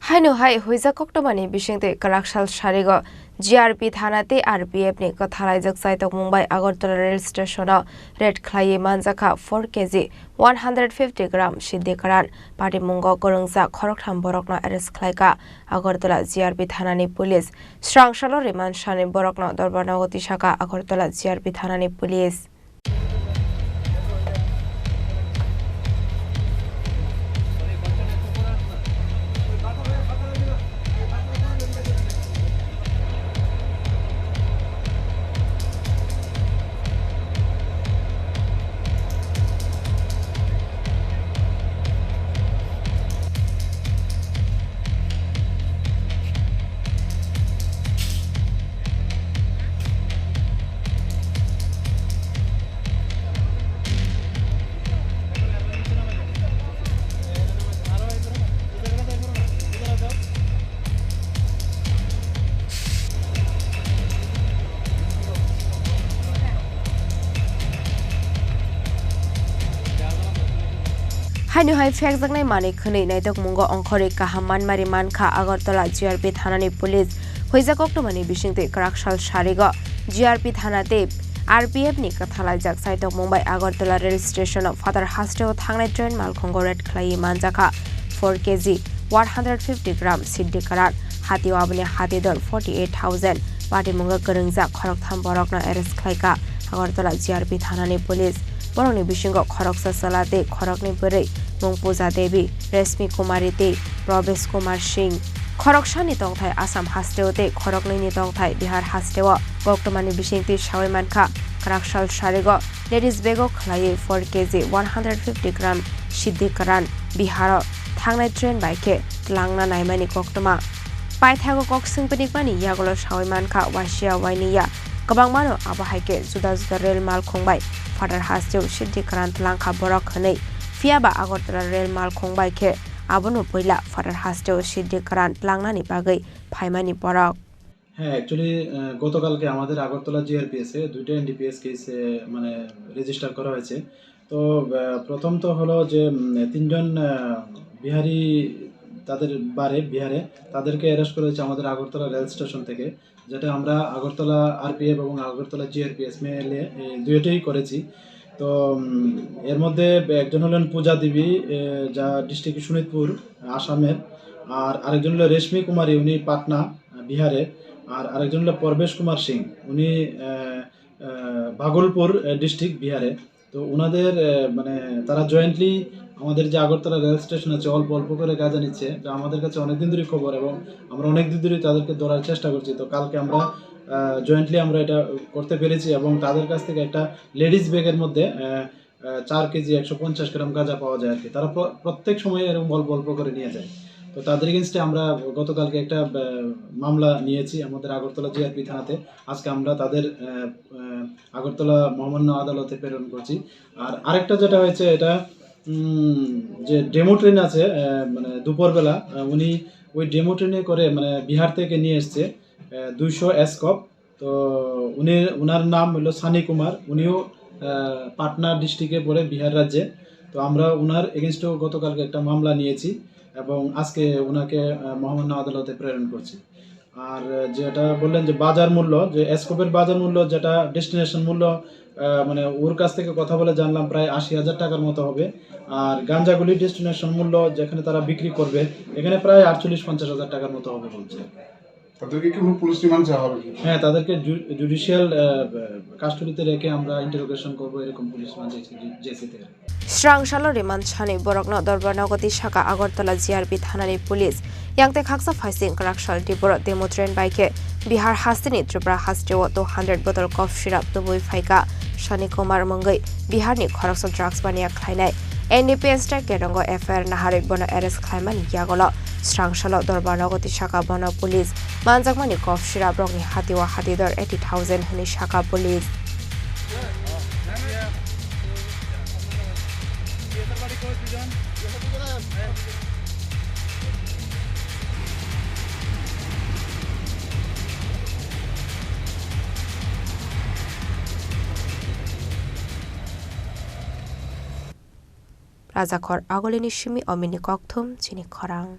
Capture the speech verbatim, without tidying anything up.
Haino hai huijak koktwmani bisingtwi kwrak sal sarigo G R P thana tei R P F ni kwthalaijak chaitokmung bai Agartala rail station o raid khlaiwi manjakha four K G one hundred fifty gram Siddhi Karan. Patimungo kwrwngjak khoroktham borokno arrest khlaikha Agartala G R P thanani police. Srang salo remand sani borokno Dorbarnago tisakha Agartala G R P thanani police. Haino hai phekjaknai manwi khwnwi naitokmungo ongkhorwi kaham manmari mankha Agartala G R P thanani police. Huijak koktwmani bisingtwi kwrak sal sarigo G R P thana tei R P F ni kwthalaijak chaitokmung bai Agartala rail station o phatar hasteo thangnai train malkhungo raid khlaiwi manjakha four K G one hundred fifty gram Siddhi Karan. Hatio aboni hati dor forty eight thousand. Patimungo kwrwngjak khoroktham borokno arrest khlaikha Agartala G R P thanani police. Borokni bisingo khoroksa chwla tei khoroknwi bwrwi mung Puja Devi, Reshmi Kumari tei Prabesh Kumar Singh. Khoroksani tongthai Assam hasteo tei khoroknwini tongthai Bihar hasteo. Koktwmani bisingtwi sawi mankha, kwrak sal sarigo ladies bag o khlaiwi four K G one hundred fifty gram Siddhi Karan Bihar o thangnai train bai khe twlangna naimani koktwma. Paithago kok swngpinigmani yagulo sawi mankha wasia wainiya kwbangmano, abo hai khe juda juda rail malkhung bai phatar hasteo Siddhi Karan twlangkha borok hwnwi. Phiyaba Agartala rail malkhung bai khe abono puila phatar hasteo Siddhi Karan twlangnani bagwi phaimani borok. হ্যাঁ, actually, আহ, গতকালকে আমাদের আগরতলা জিআরপিএস এ দুইটা NDPS case, আহ, মানে, রেজিস্টার করা হয়েছে। তো, আহ, প্রথম তো হলো যে, উম, তিনজন, আহ, বিহারি, তাদের বাড়ি বিহারে, তাদেরকে অ্যারেস্ট করা হয়েছে আমাদের আগরতলা রেল স্টেশন থেকে, যেটা আমরা আগরতলা আরপিএফ এবং আগরতলা জিআরপিএস মিলে, এ, দুইটাই করেছি। তো, উম, এর মধ্যে একজন হলেন পূজা দেবী, এ, যা ডিস্ট্রিক্ট শোনিতপুর, আসামের, আর আরেকজন হলো রেশমি কুমারী, উনি পাটনা, বিহারে, আর আরেকজন হলো পরবেশ কুমার সিং, উনি, আহ, আহ, ভাগলপুর, আহ, ডিস্ট্রিক্ট বিহারে। তো ওনাদের, আহ, মানে, তারা জয়েন্টলি আমাদের যে আগরতলা রেল স্টেশন আছে, অল্প অল্প করে গাঁজা নিচ্ছে। তো আমাদের কাছে অনেকদিন ধরেই খবর এবং আমরা অনেকদিন ধরেই তাদেরকে ধরার চেষ্টা করছি। তো কালকে আমরা, আহ, জয়েন্টলি আমরা এটা করতে পেরেছি এবং তাদের কাছ থেকে একটা লেডিজ ব্যাগের মধ্যে, আহ, আহ, চার কেজি একশো পঞ্চাশ গ্রাম গাঁজা পাওয়া যায় আর কি। তারা প্র-, প্রত্যেক সময় এরকম অল্প অল্প করে নিয়ে যায়। তো তাদের এগেইনস্টে আমরা গতকালকে একটা, আহ, মামলা নিয়েছি আমাদের আগরতলা জিআরপি থানাতে। আজকে আমরা তাদের, আহ, আহ, আগরতলা মহামান্য আদালতে প্রেরণ করছি। আর আরেকটা যেটা হয়েছে, এটা, উম, যে ডেমো ট্রেন আছে, আহ, মানে দুপুরবেলা, আহ, উনি ওই ডেমো ট্রেনে করে, মানে, বিহার থেকে নিয়ে এসছে, আহ, দুইশো এসকপ। তো উনি, ওনার নাম হলো সানি কুমার, উনিও, আহ, পাটনা ডিস্ট্রিক্টে পড়ে, বিহার রাজ্যে। তো আমরা ওনার এগেইনস্টেও গতকালকে একটা মামলা নিয়েছি এবং আজকে ওনাকে, আহ, মহামান্য আদালতে প্রেরণ করছি। আর, আহ, যেটা বললেন যে বাজার মূল্য, যে এসকোপের বাজার মূল্য, যেটা ডেস্টিনেশন মূল্য, আহ, মানে ওর কাছ থেকে কথা বলে জানলাম প্রায় আশি হাজার টাকার মতো হবে। আর গাঞ্জাগুলি ডেস্টিনেশন মূল্য যেখানে তারা বিক্রি করবে, এখানে প্রায় আটচল্লিশ পঞ্চাশ হাজার টাকার মতো হবে বলছে। তাদেরকে কি কোনো পুলিশ রিমান্ড চাওয়া হবে কি? হ্যাঁ, তাদেরকে জু-, জুডিশিয়াল, আহ, কাস্টডিতে রেখে আমরা ইন্টারোগেশন করবো, এরকম পুলিশ রিমান্ড চাইছে জে-, জেসিতে। Srang salo remand sani borokno Dorbarnago tisakha Agartala G R P thanani police. Yang tei khaksa phaising kwrak sal Tripura demo train bai khe Bihar hasteni Tripura hasteo two hundred bottle cough syrup tubui phaikha Sani Kumar mungwi Biharni khoroksa drugs mania khlainai. N D P S ta Kerongo F I R naharwi bono arrest khlaimani yagulo srang salo Dorbarnago tisakha bono police. Manjakmani cough syrup rokni hatio hatidor eighty thousand hwnwi sakha police. Rajakhor Agulini simi Omini Kokthum chini khorang.